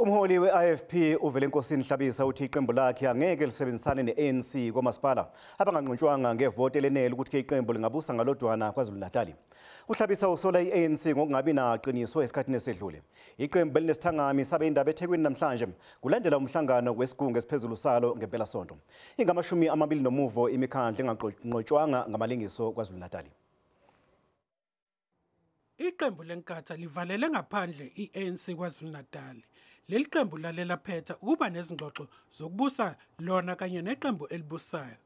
Umholi we-IFP uVelenkosini Hlabisa uthi iqembu lakhe angeke lisebenzisane ne-ANC komasipala abanganqotshwanga ngevoti elenele ukuthi iqembu lingabusa ngalodwana KwaZulu-Natal. UHlabisa usola i-ANC ngokungabi naqiniso esikhathini esedlule. Iqembu belinesithangami sabe indaba eThekwini namhlanje kulandela umhlangano wesigungu esiphezulu salo ngempelasonto. Ingama-20 nomuvo imikhandlu enganqotshwanga ngamalengiso KwaZulu-Natal. Iqembu leNkatha livalele ngaphandle i-ANC KwaZulu-Natal. Leli qembu lalela phetha ukuba nezingxoxo zokubusa lona kanye neqembu elibusayo.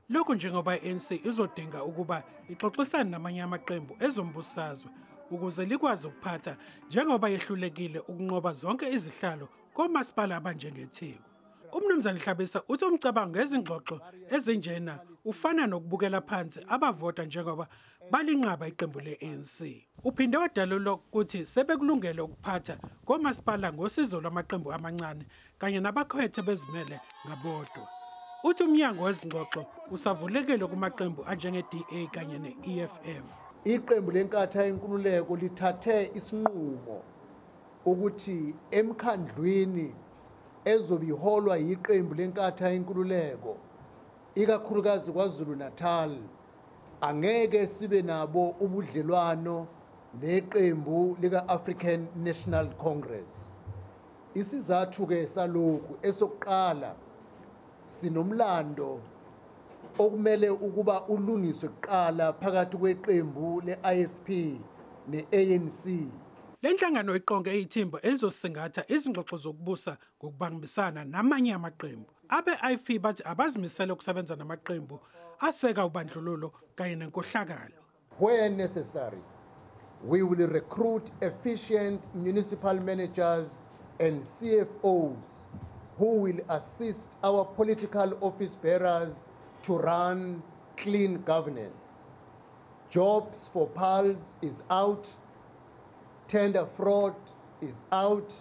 Lokhu njengoba i-ANC izodinga ukuba ixoxisane namanye amaqembu ezombusazwe ukuze likwazi ukuphatha njengoba yehlulekile ukunqoba zonke izihlalo komasipala abanjengeTheku. Umnumzane Hlabisa uthi umcabango ngezingxoxo ezinjena ufana nokubukela phansi abavota njengoba balinqaba iqembu le-ANC. Uphinde wadalula ukuthi sebekulungele ukuphatha komasipala ngosizo lwamaqembu amancane kanye nabakhethe bezimele ngabodwa. Uthi umnyango wezingxoxo usavulekile kumaqembu anjenge-DA kanye ne-EFF. Iqembu leNkatha Yenkululeko lithathe isinqumo ukuthi emkhandlwini ezobiholwa yiqembu leNkatha Yenkululeko ikakhulukazi KwaZulu-Natal angeke sibe nabo ubudlelwano neqembu lika-African National Congress. Isizathu ke salokhu esokuqala, sinomlando okumele ukuba ulungiswe kuqala phakathi kweqembu le-IFP ne-ANC. Le nhlangano iqonke ithimba elizosingatha izingxoxo zokubusa ngokubambisana namanye amaqembu. Abe-IFP bathi abazimisele ukusebenza namaqembu aseka ubandlululo kanye nenkohlakalo. Where necessary, we will recruit efficient municipal managers and CFOs who will assist our political office bearers to run clean governance. Jobs for PALS is out. Tender fraud is out.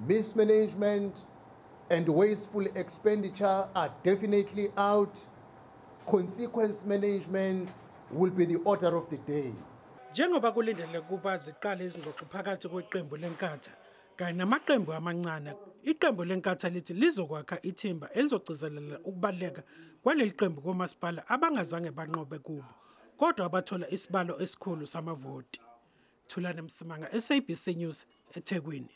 Mismanagement and wasteful expenditure are definitely out. Consequence management will be the order of the day. Njengoba kulindeleke ukuba ziqale izingxoxo phakathi kweqembu leNkatha kanye namaqembu amancane, iqembu leNkatha lithi lizokwakha ithimba elizogcizelela ukubaluleka kwaleli qembu komasipala abangazange banqobe kubo, kodwa abathola isibalo esikhulu samavoti. Thulane Msimanga, SABC News, eThekwini.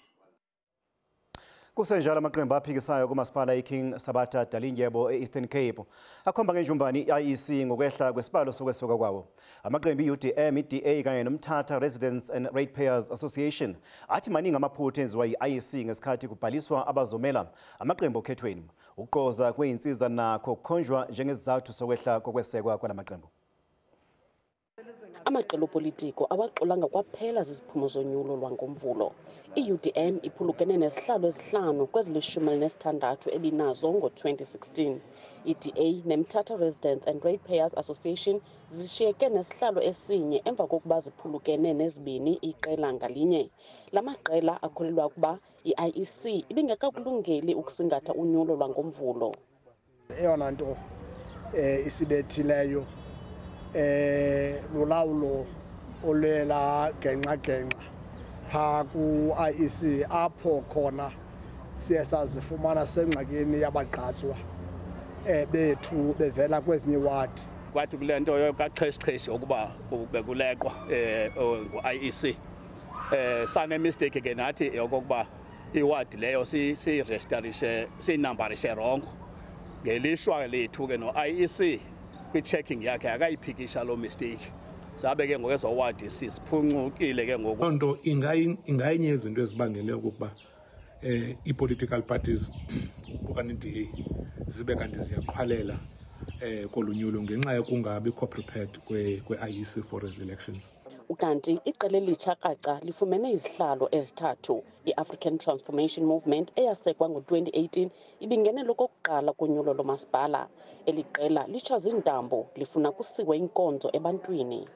Kusenjalo, amaqembu aphikisayo kumasipala iKing Sabatha Dalindyebo e-Eastern Cape akhomba ngenjumbane i-IEC ngokwehla kwesibalo sokwesuka kwawo. Amaqembu i-UDM, i-DA kanye noMthatha Residents and Ratepayers Association athi maningi amaphutha enziwa yi-IEC ngesikhathi kubhaliswa abazomela amaqembu okhethweni. Ukuqoza kwey'nsiza nakho kukhonjwa njengesizathu sokwehla kokwesekwa kwalamaqembu. Amaqela opolitiko awaxolanga kwaphela ziziphumo zonyulo lwangoMvulo. I-UDM iphulukene nezihlalo ezihlanu kwezili-16 ebinazo ngo-2016. I-DA neMthatha Residents and Ratepayers Association zishiyeke nesihlalo esinye emva kokuba ziphulukene nezibini iqela ngalinye. La maqela akholelwa ukuba i-IEC ibingekakulungeli ukusingatha unyulo lwangoMvulo. Eyona nto isibethileyo lulawulo olela genxa genxa phaa ku-IEC, apho khona siye sazifumana sengxakini yabagqatswa bethu bevela kwezinye iwadi. Kwathi kule nto kaxheshixheshi ukuba bekuleqwa ngu-IEC, sane-mistake ke nathi yokokuba iwadi leyo siyirejistarishe, siyinambarishe wrong. Ngelishwa lethu ke no-IEC kwi-checking yakhe akayiphikisha loo mistake, sabe ke ngoku ezo wadi sisiphunqukile ke ngoku. Loo nto ingayinye yezinto ezibangele okokuba ii-political parties, kuquka ne-DA, zibe kanti ziyaqhwalela kolu nyulo ngenxa yokungabikho prepared kwe-IEC for ezi elections. Ukanti iqela elitsha kraca lifumene izihlalo ezithathu. I-African Transformation Movement eyasekwa ngo-2018 ibingenele okokuqala kunyulo lomasipala. Eli qela litsha ziintambo, lifuna kusiwe inkonzo ebantwini.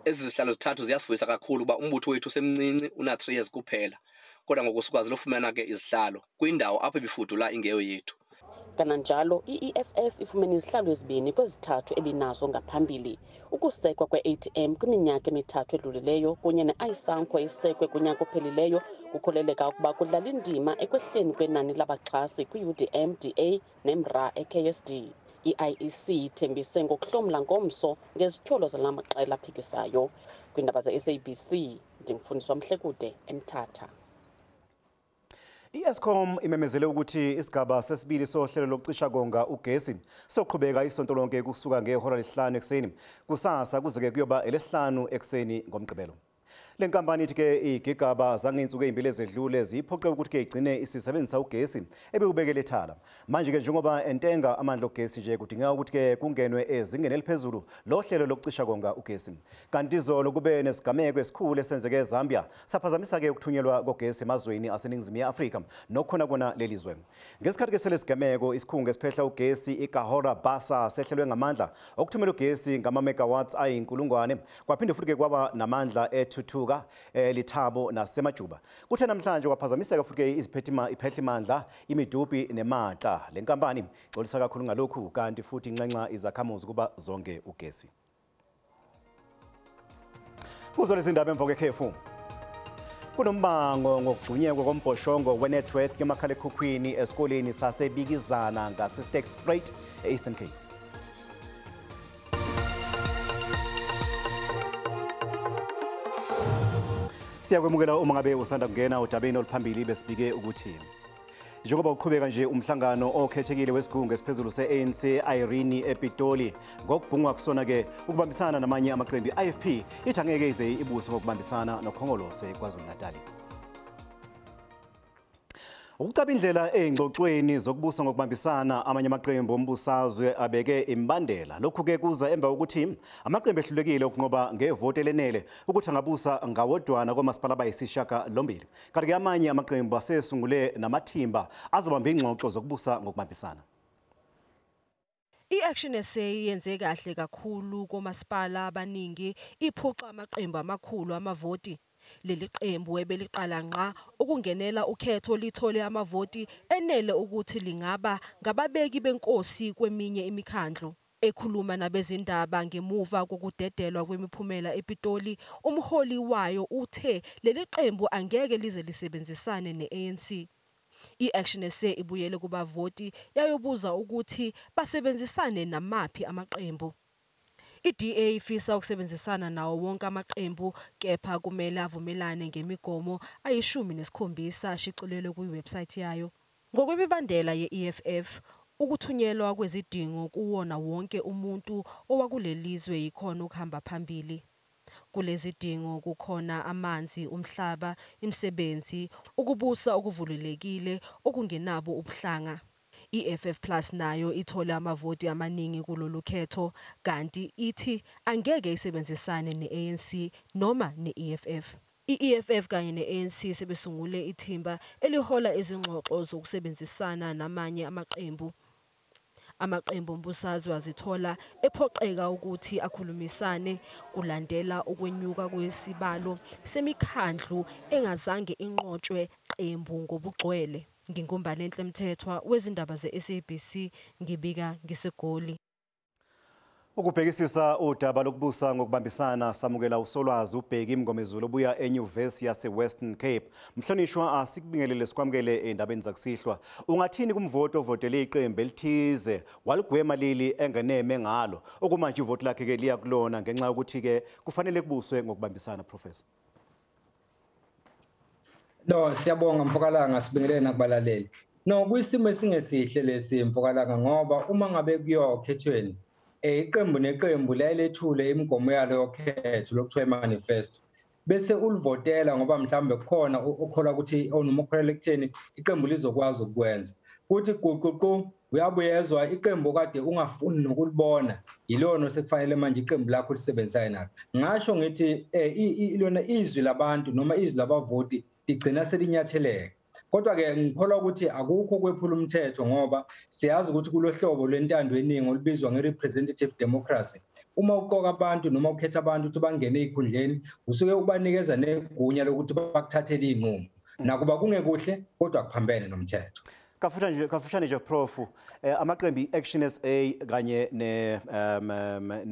Ezi zihlalo zithathu ziyasivuyisa kakhulu uba umbutho wethu usemncinci, una-3 years kuphela, kodwa ngoku sikwazile ufumana ke izihlalo kwindawo apho ibifudula ingeyo yethu. Kananjalo i-EFF ifumene izihlalo ezibini kwezithathu ebinazo ngaphambili. Ukusekwa kwe-ATM kwiminyaka emithathu edlulileyo kunye ne-ISANCO esekwe kunyaka ophelileyo kukholeleka ukuba kudlala indima ekwehleni kwenani labaxhasi kwi-UDM, DA neMRA e-KSD. I-IEC ithembise ngokuhlomla ngomso ngezityholo zala maqela aphikisayo. Kwiindaba ze-SABC, ndingufundiswa Mhlekude eMthatha. I-Eskom imemezele ukuthi isigaba sesibili sohlelo lokucisha konga ugesi soqhubeka isonto lonke kusuka ngehora lesihlanu ekuseni kusasa kuze-ke kuyoba elesihlanu ekuseni ngoMgqibelo. Le nkampani ithi-ke iy'gigaba zangey'nsuku ey'mbili ezedlule ziyiphoqe ukuthi-ke igcine isisebenzisa ugesi ebewubekele ethala. Manje-ke njengoba entenga amandla ogesi nje kudingeka ukuthi-ke kungenwe ezingeni eliphezulu lohlelo lokucisha konga ugesi. Kanti izolo kube nesigameko esikhulu esenzeke eZambia saphazamisa-ke ukuthunyelwa kogesi emazweni aseNingizimu ye-Afrika nokukhona kona leli zwe. Ngesikhathi-ke selesigameko isikhungo esiphehla ugesi iKahora Basa sehlelwe ngamandla okuthumela ugesi ngama-megawatts ayinkulungwane kwaphinde futhi-ke kwaba namandla ethuthuka Lethabo nasemajuba. Kuthe namhlanje kwaphazamiseka futhi-ke iphehlimandla imidupi nematla. Le nkampani ixolisa kakhulu ngalokhu kanti futhi inxenxa izakhamuzi kuba zonke ugesi. Kuzo lezi ndaba emva kwekhefu. Kunombango ngokugxunyekwa kombhoshongo we-network emakhalekhukhwini esikoleni saseBikizana ngase-Sterkspruit e-Eastern Cape. Siyakwemukela uma ngabe usanda kungena odabeni oluphambili besibike ukuthi njengoba uqhubeka nje umhlangano okhethekile wesigungu esiphezulu se-ANC Irene ePitoli ngokubhungwa kusona-ke ukubambisana namanye amaqembu i-IFP ithi angeke ize ibuse ngokubambisana noKhongolose KwaZulu-Natali. Ukucaba indlela ey'ngxoxweni zokubusa ngokubambisana amanye amaqembu ombusazwe abeke imbandela. Lokhu-ke kuza emva kokuthi amaqembu ehlulekile ukunqoba ngevoti elenele ukuthi angabusa ngawodwana komasipala abayisishiyagalombili. Kanti-ke amanye amaqembu asesungule namathimba azobamba ingxoxo zokubusa ngokubambisana. I-Action SA yenze kahle kakhulu komasipala abaningi, iphuca amaqembu amakhulu amavoti. Leli qembu ebeliqala ngqa ukungenela ukhetho lithole amavoti enele ukuthi lingaba ngababeki benkosi kweminye imikhandlu. Ekhuluma nabezindaba ngemuva kokudedelwa kwemiphumela ePitoli, umholi wayo uthe leli qembu angeke lize lisebenzisane ne-ANC. I-Action SA ibuyele kubavoti yayobuza ukuthi basebenzisane namaphi amaqembu. I-DA ifisa ukusebenzisana nawo wonke amaqembu kepha kumele avumelane ngemigomo ayi-17 ashicilelwe kwiwebsite yayo. Ngokwemibandela ye-EFF, ukuthunyelwa kwezidingo kuwona wonke umuntu owakulelizwe yikhona okuhamba phambili. Kulezi dingo kukhona amanzi, umhlaba, imisebenzi, ukubusa okuvulelekile okungenabo ubuhlanga. I-EFF Plus nayo ithole amavoti amaningi kulolu khetho kanti ithi angeke isebenzisane ne-ANC noma ne-EFF. I-EFF kanye ne-ANC sebesungule ithimba elihola izingxoxo zokusebenzisana namanye amaqembu. Amaqembu ombusazwe azithola ephoqeka ukuthi akhulumisane kulandela ukwenyuka kwesibalo semikhandlu engazange inqotshwe qembu ngobugcwele. NginguMbalenhle Mthethwa wezindaba ze-SABC ngibika ngiseGoli. Ukubhekisisa udaba lokubusa ngokubambisana samukela uSolwazi uBheki Mngomezulu obuya eNyuvesi yase-Western Cape. Mhlonishwa, asikubingelele sikwamukele endabeni zakusihlwa. Ungathini kumvoti ovotele iqembu elithize waligwema leli engeneme ngalo okumanje ivoti lakhe-ke liya kulona ngenxa yokuthi-ke kufanele kubuswe ngokubambisana, Professor? No, siyabonga Mfokalanga, sibingelele nakubalaleli. No, kuyisimo esingesihle lesi Mfokalanga, ngoba uma ngabe kuyokhethweni iqembu neqembu lelethule imigomo yalo yokhetho lokuthiwa manifesto bese ulivotela ngoba mhlambe kukhona okholwa ukuthi noma ukholelwa ekutheni iqembu lizokwazi ukwenza. Kuthi guququ uyabuyezwa iqembu kade ungafuni nokulibona yilona sekufanele manje iqembu lakho lisebenzisane nalo. Ngasho ngithi ilona izwi labantu noma izwi labavoti ligcina selinyatheleka. Kodwa-ke ngikholwa ukuthi akukho kwephula umthetho ngoba siyazi ukuthi kulohlobo lwentando eningi olubizwa nge-representative democracy, uma uqoka abantu noma ukhetha abantu ukuthi bangene ey'khundleni usuke ubanikeza negunya lokuthi bakuthathele iy'nqumo. Nakuba kungekuhle kodwa kuphambene nomthetho. Kafushane nje Prof, amaqembu i-Action SA kanye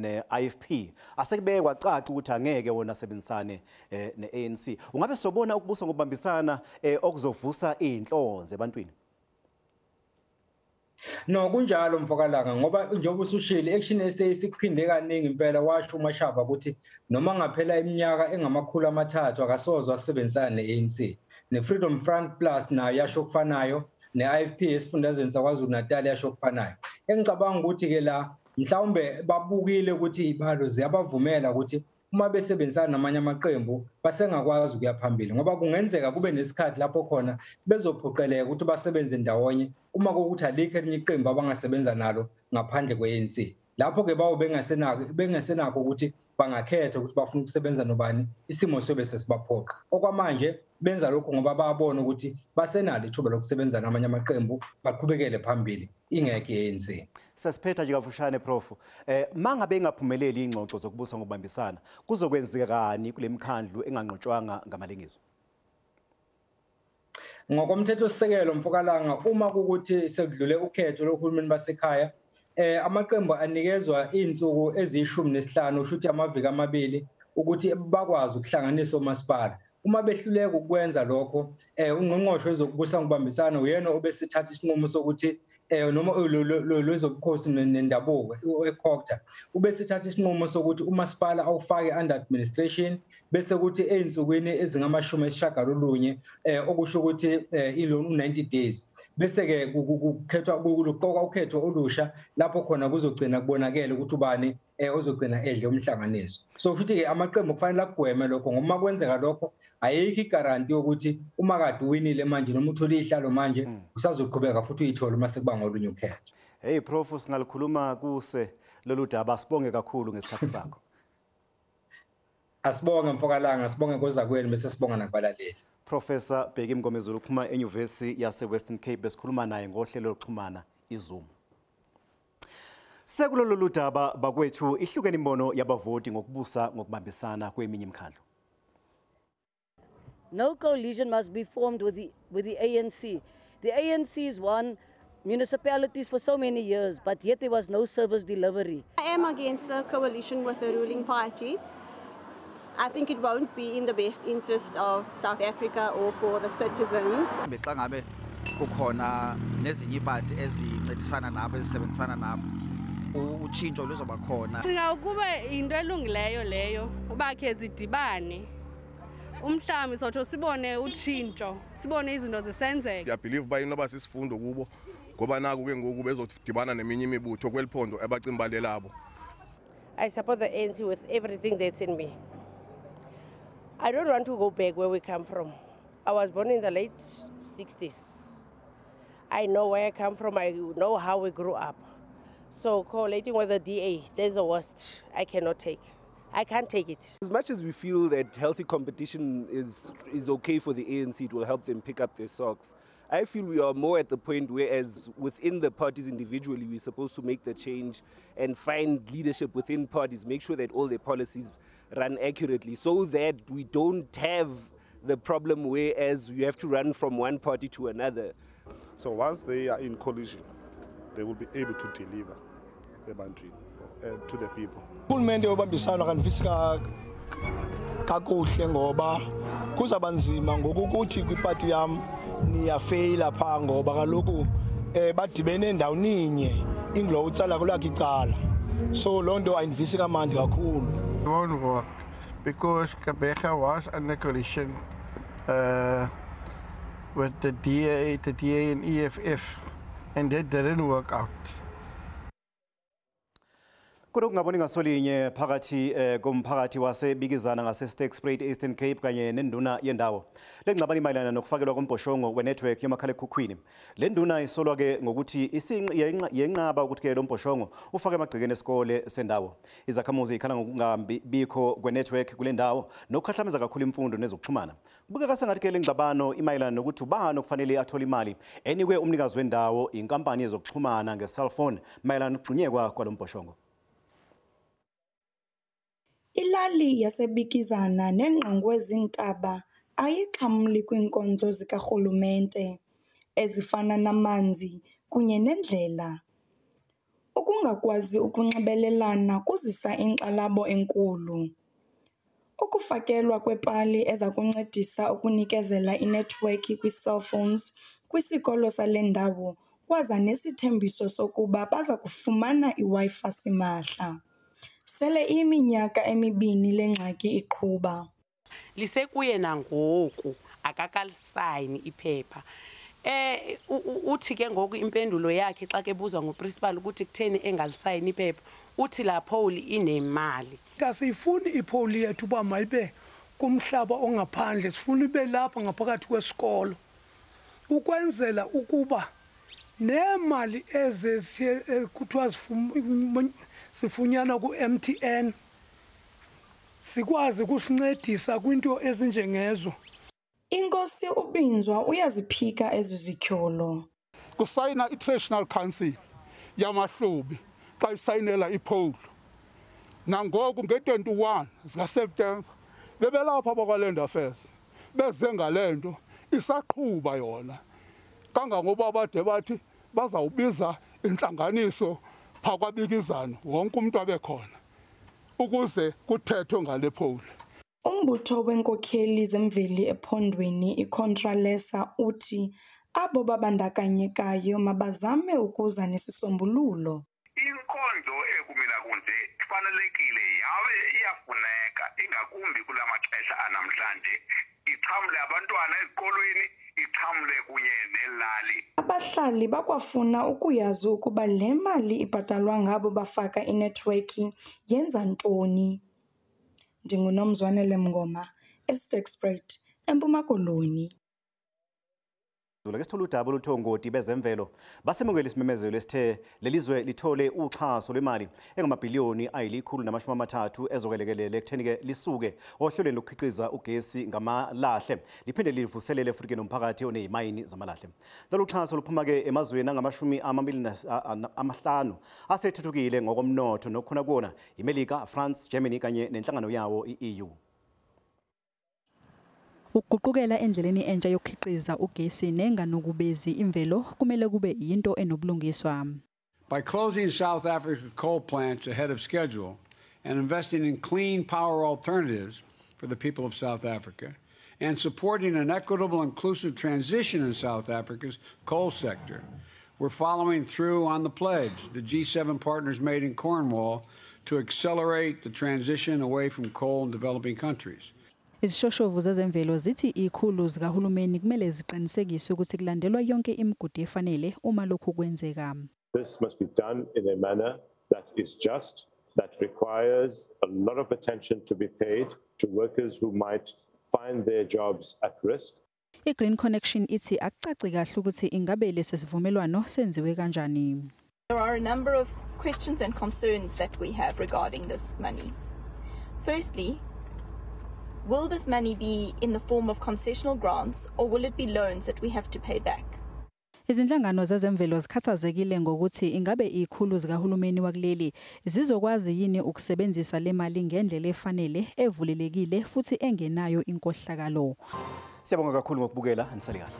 ne-IFP asekubeke kwacaca ukuthi angeke wona asebenzisane ne-ANC. Ungabe sobona ukubusa ngokubambisana okuzovusa iy'nhlonze ebantwini? No, kunjalo mfokalanga, ngoba njengoba usushilo i-Action SA sikuphinde kaningi impela washo uMashaba ukuthi noma ngaphela iminyaka engama-300 akasozwa asebenzisana ne-ANC. Ne-Freedom Front Plus nayo yasho okufanayo, ne-IFP esifundazweni saKwaZulu-Natal yasho okufanayo. Engicabanga ukuthi-ke la mhlawumbe babukile ukuthi iy'balo ziyabavumela ukuthi uma besebenzisana namanye amaqembu basengakwazi ukuya phambili, ngoba kungenzeka kube nesikhathi lapho khona bezophoqeleka ukuthi basebenze ndawonye uma kuwukuthi alikho elinye iqembu abangasebenza nalo ngaphandle kwe-ANC. Lapho-ke bawo bengasenakho ukuthi bangakhetha ukuthi bafuna ukusebenza nobani, isimo sobe sesibaphoqa. Okwamanje benza lokho ngoba bayabona ukuthi basenalo ithuba lokusebenza namanye amaqembu baqhubekele phambili, ingekho i-ANC. Sasiphetha nje kafushane Prof, mangabe ingaphumeleli ingxoxo zokubusa ngokubambisana, kuzokwenzekani kule mikhandlu enganqotshwanga ngamalengiso? Ngokomthethosisekelo mfokalanga, uma kukuthi sekudlule ukhetho lohulumeni basekhaya, amaqembu anikezwa iy'nsuku eziyi-15, usho ukuthi amaviki amabili, ukuthi bakwazi ukuhlanganisa omasipala. Uma behluleka ukwenza lokho, ungqongqoshe wezokubusa ngokubambisana uyena obesithatha isinqumo sokuthi noma lwezobukhosi nendabuko eCogta ubesithatha isinqumo sokuthi umasipala awufake under administration, bese kuthi ey'nsukwini ezingama-90 okusho ukuthi ilo 90 days, bese-ke kukhethwa luqokwa ukhetho olusha lapho khona kuzogcina kubonakele ukuthi ubani ozogcina edle umhlanganiso. So futhi-ke amaqembu kufanele akugweme lokho, ngoba kwenzeka lokho ayikho igaranti yokuthi uma kade uwinile manje noma uthole ihlalo manje usazoqhubeka futhi uyithole uma sekuba ngolunye ukhetho. Hey Prof, singalikhuluma kuse lolu daba, sibonge kakhulu ngesikhathi sakho. Asibonge mfokalanga, sibonge kozakwenu, bese sibonga nakubalaleli. Professor Bheki Mngomezulu uphuma eNyuvesi yase-Western Cape, besikhuluma naye ngohlelo lokuxhumana iZoom. Sekulolu daba bakwethu, ihlukene imbono yabavoti ngokubusa ngokubambisana kweminye imikhandlu. No coalition must be formed with the ANC. The ANC has won municipalities for so many years, but yet there was no service delivery. I am against the coalition with the ruling party. I think it won't be in the best interest of South Africa or for the citizens. Xa ngabe kukhona nezinye iipati ezincedisana nabo, ezisebenzisana nabo, utshintsho luzoba khona. Cinga ukuba into elungileyo leyo uba khe zidibane, umhlawumbi sotsho sibone utshintsho, sibone izinto zisenzeka. Ndiyabhiliva uba inoba sisifundo kubo, ngoba naku ke ngoku bezodibana neminye imibutho kweli phondo abacimba labo. I support the ANC with everything that's in me. I don't want to go back where we come from. I was born in the late 60s. I know where I come from. I know how we grew up. So collating with the DA, that's the worst I cannot take. I can't take it. As much as we feel that healthy competition is okay for the ANC, it will help them pick up their socks, I feel we are more at the point whereas within the parties individually, we're supposed to make the change and find leadership within parties, make sure that all their policies run accurately so that we don't have the problem whereas you have to run from one party to another. So once they are in coalition, they will be able to deliver ebantwini, to the people. Uhulumende wobambisano akandivisi kakuhle ngoba kuzaba nzima ngokukuthi kwipati yam niyafeyila phaa ngoba kaloku badibene endawoninye ingulo utsala kulakhe icala. So loo nto ayindivisi kamandi kakhulu. It won't work because Gqeberha was under coalition with the DA, and EFF, and that didn't work out. Kunokungaboni ngasolinye phakathi komphakathi waseBikizana ngase-Sterkspruit Eastern Cape kanye nenduna yendawo. Le ngxabano imayelana nokufakelwa kombhoshongo we-network yomakhalekhukhwini. Le nduna isolwa-ke ngokuthi yenqaba ukuthi-ke lo mbhoshongo ufake emagcekeni esikole sendawo. Izakhamuzi zikhala ngokungabikho kwe-network kule ndawo nokukhahlameza kakhulu imfundo nezokuxhumana. Kubukeka sengathi-ke le ngxabano imayelana nokuthi ubani okufanele athole imali enikwe umnikazi wendawo inkampani yezokuxhumana nge-cellphone mayelana nokugxunyekwa kwalo mbhoshongo. Ilali yaseBikizana nengqongwe ziintaba ayixhamli kwiinkonzo zikarhulumente. ezifana namanzi kunye nendlela. Ukungakwazi ukunxibelelana kuzisa inkxalabo enkulu. Ukufakelwa kwepali eza kuncedisa ukunikezela inethiwekhi kwii-cellphones kwisikolo sale ndawo kwaza nesithembiso sokuba baza kufumana iWi-Fi simahla. Sele iyiminyaka emibini le ngxaki iqhuba. Lisekuye nangoku akakalisayini iphepha. Uthi ke ngoku impendulo yakhe xa kebuzwa nguprincipal ukuthi kutheni engalisayini iphepha, uthi la pole inemali. Asiyifuni ipole yethu uba mayibe kumhlaba ongaphandle, sifuna ibe lapha ngaphakathi kwesikolo ukwenzela ukuba nemali ezi kuthiwa sifunyanwa ku-MTN sikwazi ukusincedisa kwinto ezinjengezo. Inkosi uBinzwa uyaziphika ezi zityholo. Kusayina i-Traditional Council yamaHlubi xa isayinela ipole. Nangoku nge-21 zikaSeptemba bebelapha bakwaLand Affairs beze ngale nto isaqhuba yona kangangoba bade bathi bazawubiza intlanganiso phaa kwaBikizana wonke umntu abe khona ukuze kuthethwe ngale pole. Umbutho weenkokheli zemveli ephondweni iContralesa uthi abo babandakanyekayo mabazame ukuza nesisombululo. Inkonzo ekumila kunje ifanelekile yabe iyafuneka ingakumbi kula maxesha anamhlanje, ixhamle abantwana ezikolweni, ixhamle kunye nelali. Abahlali bakwafuna ukuyazi ukuba le mali ibhatalwa ngabo bafaka inethiwekhi yenza ntoni. NdinguNomzwanele Mngoma, eSterkspruit, eMpuma Koloni. Ke sithole udaba oluthe ongoti bezemvelo basemukela isimemezelo esithe lelizwe lithole uxhaso lwemali engamabhiliyoni ayi-130 ezokwelekelela ekutheni ke lisuke ohlelweni lokukhiqiza ugesi ngamalahle liphinde livuselele futhi ke nomphakathi onezimayini zamalahle. Lolu xhaso luphuma ke emazweni angama-50 asethuthukile ngokomnotho nokukhona kuwona iMelika, France, Germany kanye nenhlangano yawo i-EU. Ukuguqukela endleleni entsha yokukhiqiza ugesi nenganukubezi imvelo kumele kube yinto enobulungiswa. By closing South Africa's coal plants ahead of schedule and investing in clean power alternatives for the people of South Africa and supporting an equitable, inclusive transition in South Africa's coal sector, we're following through on the pledge the G7 partners made in Cornwall to accelerate the transition away from coal in developing countries. Izishoshovu zezemvelo zithi izikhulu zikahulumeni kumele ziqinisekise ukuthi kulandelwa yonke imigudu efanele uma lokhu kwenzeka. This must be done in a manner that is just, that requires a lot of attention to be paid to workers who might find their jobs at risk. I-Green Connection ithi akucaci kahle ukuthi ingabe lesi sivumelwano senziwe kanjani. There are a number of questions and concerns that we have regarding this money. Firstly, will this money be in the form of concessional grants or will it be loans that we have to pay back? Izinhlangano zezemvelo zikhathazekile ngokuthi ingabe izikhulu zikahulumeni wakuleli zizokwazi yini ukusebenzisa le mali ngendlela efanele, evulelekile futhi engenayo inkohlakalo. Siyabonga kakhulu ngokubukela, nisale kahle.